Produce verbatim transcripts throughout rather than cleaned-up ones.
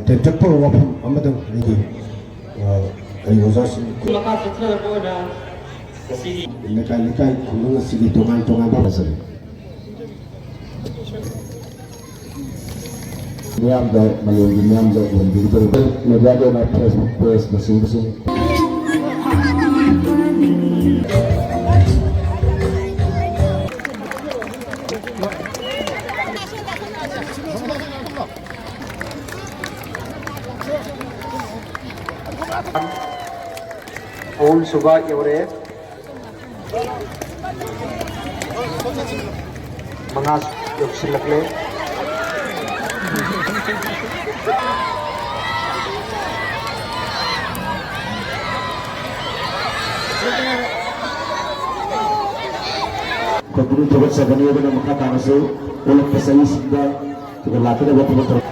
ꯇꯦꯟꯇꯛꯄ ꯋꯥꯐꯝ ꯑꯃꯗꯪ ꯑꯩꯒꯤ, ꯑ, ꯑꯩ ꯑꯣꯖꯥꯁꯤꯡ ꯃꯈꯥ ꯆꯠꯊꯔꯛꯄ ꯑꯣꯏꯅ ꯉꯁꯤꯒꯤ ꯂꯩꯀꯥꯏ ꯂꯩꯀꯥꯏ ꯈꯨꯡꯒꯪ ꯑꯁꯤꯒꯤ ꯇꯣꯉꯥꯟ ꯇꯣꯉꯥꯟꯕ ꯐꯖꯔꯤ꯫ ꯃꯤꯌꯥꯝꯗ, ꯃꯌꯣꯜꯒꯤ ꯃꯤꯌꯥꯝꯗ ꯎꯍꯟꯕꯤꯒꯗꯧꯔꯤꯕ ꯃꯦꯗꯤꯌꯥꯒꯤ ꯑꯣꯏꯅ Facebook page ꯅꯆꯤꯡꯕꯁꯤꯡ꯫ ꯑꯍꯨꯝꯁꯨꯕ ꯌꯧꯔꯦ꯫ ꯃꯉꯥ ꯌꯧꯁꯤꯜꯂꯛꯂꯦ꯫ ꯑꯩꯈꯣꯏ ꯄꯨꯛꯅꯤꯡ ꯊꯧꯒꯠꯆꯒꯅꯤ꯫ ꯑꯗꯨꯅ ꯃꯈꯥ ꯇꯥꯅꯁꯨ ꯑꯣꯜꯂꯛꯄ ꯆꯍꯤꯁꯤꯡꯗ ꯑꯗꯨꯒ ꯂꯥꯛꯀꯗꯕ ꯊꯕꯛ ꯊꯧꯔꯝ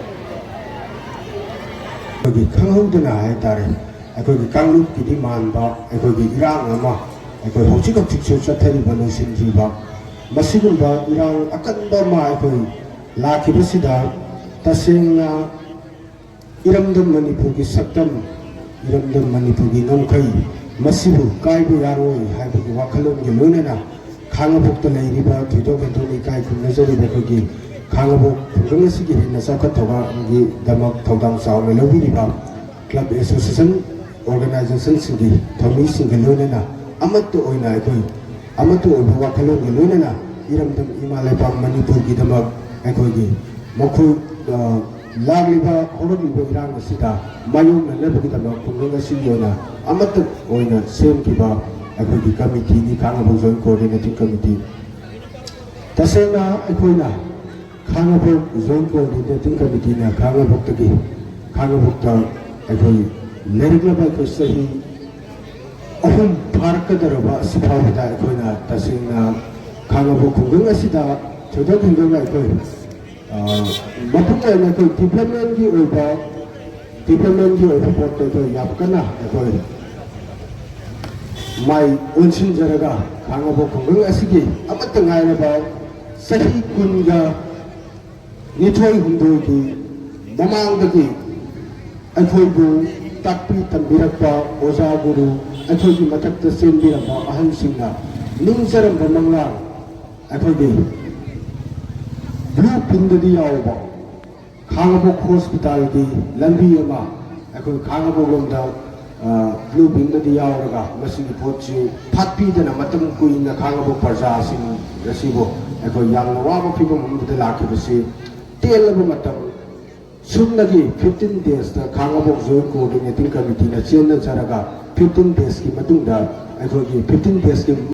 ꯑꯩꯈꯣꯏꯒꯤ ꯈꯪꯍꯧꯗꯅ ꯍꯥꯏꯇꯥꯔꯦ, ꯑꯩꯈꯣꯏꯒꯤ ꯀꯥꯡꯂꯨꯞꯀꯤꯗꯤ ꯃꯥꯟꯕ ꯑꯩꯈꯣꯏꯒꯤ ꯏꯔꯥꯡ ꯑꯃ, ꯑꯩꯈꯣꯏ ꯍꯧꯖꯤꯛ ꯍꯧꯖꯤꯛꯁꯨ ꯆꯠꯊꯔꯤꯕ, ꯂꯣꯏꯁꯤꯟꯗ꯭ꯔꯤꯕ, ꯃꯁꯤꯒꯨꯝꯕ ꯏꯔꯥꯡ ꯑꯀꯟꯕ ꯑꯃ ꯑꯩꯈꯣꯏ ꯂꯥꯛꯈꯤꯕꯁꯤꯗ ꯇꯁꯦꯡꯅ ꯏꯔꯝꯗꯝ ꯃꯅꯤꯄꯨꯔꯒꯤ ꯁꯛꯇꯝ, ꯏꯔꯝꯗꯝ ꯃꯅꯤꯄꯨꯔꯒꯤ ꯉꯝꯈꯩ ꯃꯁꯤꯕꯨ ꯀꯥꯏꯕ ꯌꯥꯔꯣꯏ ꯍꯥꯏꯕꯒꯤ ꯋꯥꯈꯜꯂꯣꯟꯒ ꯂꯣꯏꯅꯅ ꯈꯥꯉꯕꯣꯛꯇ ꯂꯩꯔꯤꯕ ꯊꯣꯏꯗꯣꯛ ꯍꯦꯟꯗꯣꯛꯅ ꯏꯀꯥꯏ ꯈꯨꯝꯅꯖꯔꯤꯕ ꯑꯩꯈꯣꯏꯒꯤ ꯈꯥꯉꯕꯣꯛ ꯈꯨꯡꯒꯪ ꯑꯁꯤꯒꯤ ꯍꯦꯟꯅ ꯆꯥꯎꯈꯠ ꯊꯧꯔꯥꯡꯒꯤꯗꯃꯛ ꯊꯧꯗꯥꯡ ꯆꯥꯎꯅ ꯂꯧꯕꯤꯔꯤꯕ club association organizationꯁꯤꯡꯒꯤ ꯊꯧꯃꯤꯁꯤꯡꯒ ꯂꯣꯏꯅꯅ ꯑꯃꯠꯇ ꯑꯣꯏꯅ ꯑꯩꯈꯣꯏ ꯑꯃꯠꯇ ꯑꯣꯏꯕ ꯋꯥꯈꯜꯂꯣꯟꯒ ꯂꯣꯏꯅꯅ ꯏꯔꯝꯗꯝ ꯏꯃꯥ ꯂꯩꯄꯥꯛ ꯃꯅꯤꯄꯨꯔꯒꯤꯗꯃꯛ ꯑꯩꯈꯣꯏꯒꯤ ꯃꯈꯣꯏ, ꯑ, ꯂꯥꯛꯂꯤꯕ ꯍꯧꯔꯛꯂꯤꯕ ꯏꯔꯥꯡ ꯑꯁꯤꯗ ꯃꯥꯌꯣꯛꯅꯅꯕꯒꯤꯗꯃꯛ ꯈꯨꯡꯒꯪ ꯑꯁꯤꯒꯤ ꯑꯣꯏꯅ ꯑꯃꯠꯇ ꯑꯣꯏꯅ ꯁꯦꯝꯈꯤꯕ ꯑꯩꯈꯣꯏꯒꯤ committeeꯅꯤ, ꯈꯥꯉꯕꯣꯛ Joint Coordinating Committee꯫ ꯇꯁꯦꯡꯅ ꯑꯩꯈꯣꯏꯅ ꯈꯥꯉꯕꯣꯛ Joint Coordinating Committeeꯅ ꯈꯥꯉꯕꯣꯛꯇꯒꯤ, ꯈꯥꯉꯕꯣꯛꯇ ꯑꯩꯈꯣꯏ ꯂꯩꯔꯛꯂꯕ ꯑꯩꯈꯣꯏ ꯆꯍꯤ ꯑꯍꯨꯝ ꯐꯥꯔꯛꯀꯗꯧꯔꯕ ꯑꯁꯤ ꯐꯥꯎꯕꯗ ꯑꯩꯈꯣꯏꯅ ꯇꯁꯦꯡꯅ ꯈꯥꯉꯕꯣꯛ ꯈꯨꯡꯒꯪ ꯑꯁꯤꯗ ꯊꯣꯏꯗꯣꯛ ꯍꯦꯟꯗꯣꯛꯅ ꯑꯩꯈꯣꯏ, ꯑ, ꯃꯄꯨꯡ ꯑꯣꯏꯅ ꯑꯩꯈꯣꯏ developmentꯀꯤ ꯑꯣꯏꯕ, developmentꯀꯤ ꯑꯣꯏꯕ ꯄꯣꯠꯇ ꯑꯩꯈꯣꯏ ꯌꯥꯝ ꯀꯟꯅ ꯑꯩꯈꯣꯏ ꯃꯥꯏ ꯑꯣꯟꯁꯤꯟꯖꯔꯒ ꯈꯥꯉꯕꯣꯛ ꯈꯨꯡꯒꯪ ꯑꯁꯤꯒꯤ ꯑꯃꯠꯇ ꯉꯥꯏꯔꯕ ꯆꯍꯤ ꯀꯨꯟꯒ ꯅꯤꯊꯣꯏ ꯍꯨꯝꯗꯣꯏꯒꯤ ꯃꯃꯥꯡꯗꯒꯤ ꯑꯩꯈꯣꯏꯕꯨ ꯇꯥꯛꯄꯤ ꯇꯝꯕꯤꯔꯛꯄ ꯑꯣꯖꯥ ꯒꯨꯔꯨ, ꯑꯩꯈꯣꯏꯒꯤ ꯃꯊꯛꯇ ꯆꯦꯟꯕꯤꯔꯝꯕ ꯑꯍꯜꯁꯤꯡꯅ ꯅꯤꯡꯖꯔꯝꯕ ꯃꯪꯂꯥꯟ, ꯑꯩꯈꯣꯏꯒꯤ ꯕ꯭ꯂꯨ ꯄ꯭ꯔꯤꯟꯗꯗꯤ ꯌꯥꯎꯕ ꯈꯥꯡꯉꯕꯣꯛ ꯍꯣꯁꯄꯤꯇꯥꯜꯒꯤ ꯂꯝꯕꯤ ꯑꯃ ꯑꯩꯈꯣꯏ ꯈꯥꯡꯉꯕꯣꯛ ꯂꯣꯝꯗ, ꯕ꯭ꯂꯨ ꯄ꯭ꯔꯤꯟꯗꯗꯤ ꯌꯥꯎꯔꯒ ꯃꯁꯤꯒꯤ ꯄꯣꯠꯁꯤ ꯐꯥꯠꯄꯤꯗꯅ ꯃꯇꯝ ꯀꯨꯏꯅ ꯈꯥꯡꯉꯕꯣꯛ ꯄ꯭ꯔꯖꯥꯁꯤꯡ ꯑꯁꯤꯕꯨ ꯑꯩꯈꯣꯏ ꯌꯥꯝꯅ ꯋꯥꯕ ꯐꯤꯕꯝ ꯑꯃꯗ ꯂꯥꯛꯈꯤꯕꯁꯤ ꯇꯦꯜꯂꯕ ꯃꯇꯝ ꯁꯨꯞꯅꯒꯤ ꯐꯤꯐꯇꯤꯟ ꯗꯦꯖꯇ ꯈꯥꯡꯉꯕꯣꯛ ꯖꯣꯏꯟ ꯀꯣꯑꯣꯔꯗꯤꯅꯦꯇꯤꯡ ꯀꯃꯤꯇꯤꯅ ꯆꯦꯟꯅꯖꯔꯒ ꯐꯤꯐꯇꯤꯟ ꯗꯦꯖꯀꯤ ꯃꯇꯨꯡꯗ ꯑꯩꯈꯣꯏꯒꯤ ꯐꯤꯐꯇꯤꯟ ꯗꯦꯖꯀꯤ